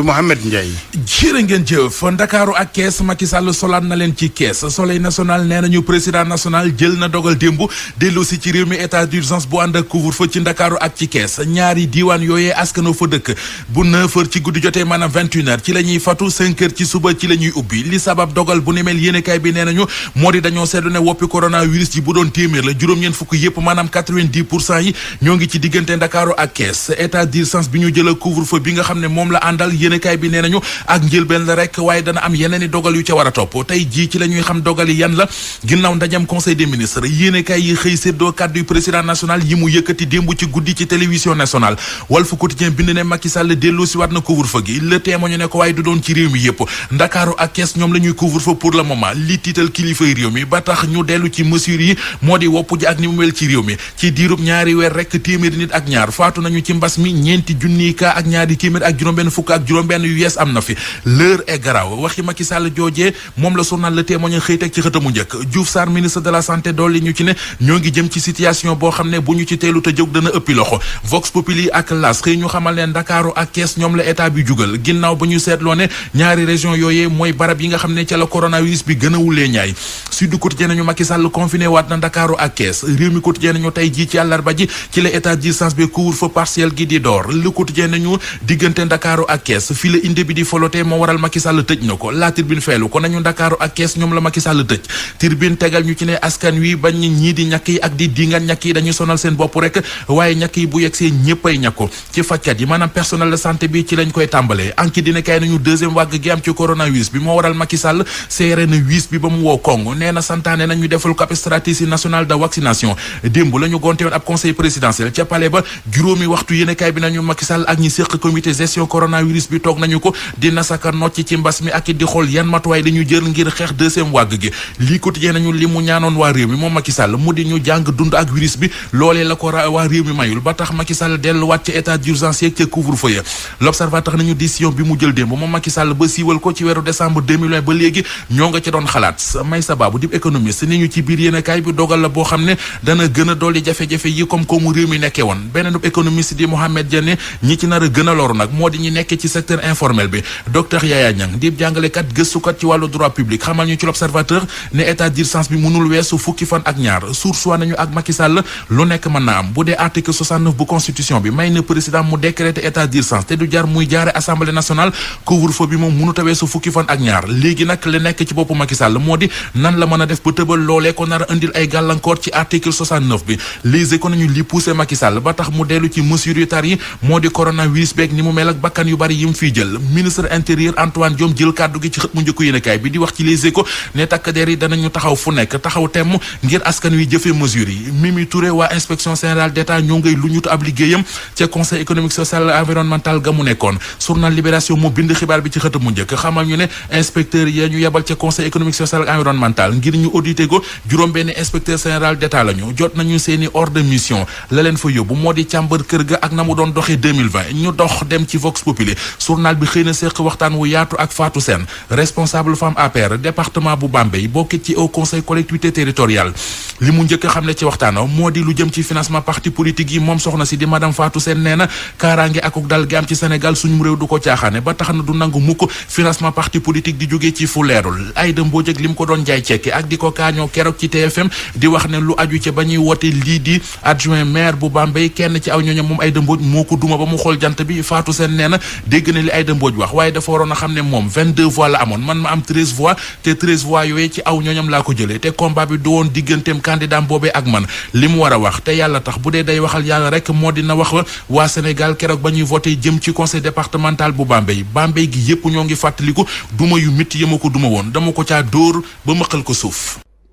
Mohamed Ndiaye. jërë ngeen jëf Ndakaaru ak kees Macky Sall solaat na leen ci kees Soleil national nee nañu président national jël na dogal démb dellu si ci réew mi état d'urgence bu ànd ak couvre-feu ci Ndakaaru ak ci kees ñaari diiwaan yooyee askanoo fa dëkk bu 9h ci guddi jotee maanaam 21h ci la ñuy fatu 5h ci suba ci la ñuy ubbi li sabab dogal bu ni mel yéenekaay bi nee nañu moo di dañoo seetlu ne woppi coronavirus ji bu doon téeméer la juróom-ñeent fukk yépp maanaam 90% yi ñoo ngi ci diggante Ndakaaru ak kees état d'urgence bi ñu jël couvre-feu bi nga xam ne moom la àndal yéenekaay bi nee nañu ak njëlbeen la rek waaye dana am yeneen i dogal yu ca war a topp tey jii ci la ñuy xam dogal yi yan la ginnaaw ndajam conseil des ministres yéenekaay yi xëy séddoo kàddu yu président national yi mu yëkkati démb ci guddi ci télévision nationale Walf Quotidien bind ne Macky Sall delloo si waat na couvre-feu gi Le Témoin ñu ne ko waaye du doon ci réew mi yëpp Ndakaaru ak Kees ñoom la ñuy couvre-feu pour le moment li tiital kilifay réew mi ba tax ñu dellu ci mesures yi moo di wopp ji ak ni mu mel ci réew mi ci diirub ñaari weer rek téeméeri nit ak ñaar faatu nañu ci mbas mi ñeenti junniy cas ak ñaari téeméer ak juróom-benn fukk ak juróom-benn yu yees am na fi l'heure est grave waxi Macky Sall joojee moom la journal Le Témoin xëy teg ci xëtamu njëkk Diouf Sarr ministre de la santé dolli ñu ci ne ñoo ngi jëm ci situation boo xam ne bu ñu ci teelu te jóg dana ëppi loxo Vox Populi ak L'As xëy ñu xamal ne Ndakaaru ak Kees ñoom la état bi jugal ginnaaw ba ñu seetloo ne ñaari région yooyee mooy barab yi nga xam ne ca la coronavirus bi gën a wulee ñaay Sud Quotidien nañu Macky Sall confiné waat na Ndakaaru ak Kees Réew mi Quotidien nañu tey jii ci àllarba ji ci la état d'urgence bi couvre-feu partiel gi di door Le Quotidien nañu diggante Ndakaaru ak Kees fi la inde bi di folote moo waral Macky Sall tëj na ko La Tribune feelu ko nañu Ndakaaru ak Kees ñoom la Macky Sall tëj Tribune tegal ñu ci ne askan wi bañ ñii di ñàkk yi ak di dingan ñàkk yi dañuy sonal seen bopp rek waaye ñàkk yi bu yegsee ñëppay ñàkko ci fajkat yi maanaam personnel de santé bi ci lañ koy tàmbalee anki dina kay nañu deuxième vague gi am ci coronavirus bi moo waral Macky Sall seere na wiis bi ba mu woo Kong nee na santaane nañu defal ko ab stratégie nationale de vaccination démb la ñu gonte woon ab conseil présidentiel ca palais ba juróomi waxtu yéenekaay bi nañu Macky Sall ak ñi séq comité gestion coronavirus bi toog nañu ko dina saka nocc ci mbas mi ak it di xool yan matuwaay dañu jël ngir xeex deuxième vague gi lii quotidien nañu li mu ñaanoon waa réew mi moom Macky Sall mu di ñu jàng dund ak virus bi loolee la ko waa réew mi mayul ba tax Macky Sall delluwaat ci état d'urgence yeeg ca couvre-feu ya l'observateur nañu décision bi mu jël démb moom Macky Sall ba siiwal ko ci weeru décembre 2020 ba léegi ñoo nga ci doon xalaat may sa baabu dib économiste ni ñu ci biir yéenekaay bi dogal la boo xam ne dana gën a dolli jafe-jafe yi comme koomu réew mi nekkee woon beneen économiste di Mohamed Diané ñi ci nar a gën a loru nag moo di ñi nekkee ci secteur informel bi docteur Yaya Niang di jàngalekat gëstukat ci wàllu droit public xamal ñu ci l'observateur ne état d'urgence bi mënul weesu fukki fan ak ñaar source nañu ak Macky Sall lu nekk mën na am bu dee article 69 bu constitution bi may na président mu décréter état d'urgence te du jar muy jaare assemblée nationale couvre-feu bi moom mënut a weesu fukki fan ak ñaar léegi nag li nekk ci boppu Macky Sall moo di nan la mën a def ba tëbal loolee ko nar a indil ay gàllankoor ci article 69 bi les économies li poussé Macky Sall ba tax mu dellu ci mesures yu tar yi moo di coronavirus beeg ni mu mel ak bakkan yu bari yi mu fiy jël ministre intérieur Antoine Diome jël kàddu gi ci xët mu njëkku yéenekaay bi di wax ci les échos ne takk der yi danañu taxaw fu nekk taxaw temm ngir askan wi jëfee mesures yi Mimi Touré waa inspection générale d'État ñoo ngay lu ñutu ab liggéeyam ca conseil économique social et environnemental ga mu nekkoon journal Libération moo bind xibaar bi ci xët mu njëkk xamal ñu ne inspecteur ya ñu yebal ca conseil économique social et environnemental ngir ñu audité ko juróom benn inspecteur général d'État lañu jot nañu seeni ordre de mission la leen fa yóbbu moo di càmbar kër ga ak na mu doon doxee 2020 ñu dox dem ci Vox Populi journal bi xëy na séq waxtaan wu yaatu ak Fatou Sène responsable femme APR département bu Bambey bokkit ci au conseil collectivité territoriale li mu njëkk xam ne ci waxtaanoo moo di lu jëm ci financement parti politique yi moom soxna si di madame Fatou Sène nee na kaaraange akuk dal gi am ci Sénégal suñu réew du ko caaxaane ba tax na du nangu mukk financement parti politique di jógee ci fu leerul Aïda Mbodj ak li mu ko doon jaay cekki ak di ko kaañoo keroog ci TFM di wax ne lu aju ca ba ñuy wote lii di adjoint maire bu Bambey kenn ci aw ñooñam moom Aïda Mbodj moo ko duma ba mu xool jant bi Fatou Sène nee na dégg na li Aïda Mbodj wax waaye dafa waroon a xam ne moom 22 voix la amoon man ma am 13 voix te 13 voix yooyu ci aw ñooñam laa ko jëlee te combat bi du woon digganteem candidat boobee ak man li mu war a wax te yàlla tax bu dee day waxal yàlla rek moo dina wax waa Sénégal keroog ba ñuy voté jëm ci conseil départemental bu Bambey Bambey gi yépp ñoo ngi fàttaliku duma yu métti yama ko duma woon dama ko caa dóor ba mëqal ko suuf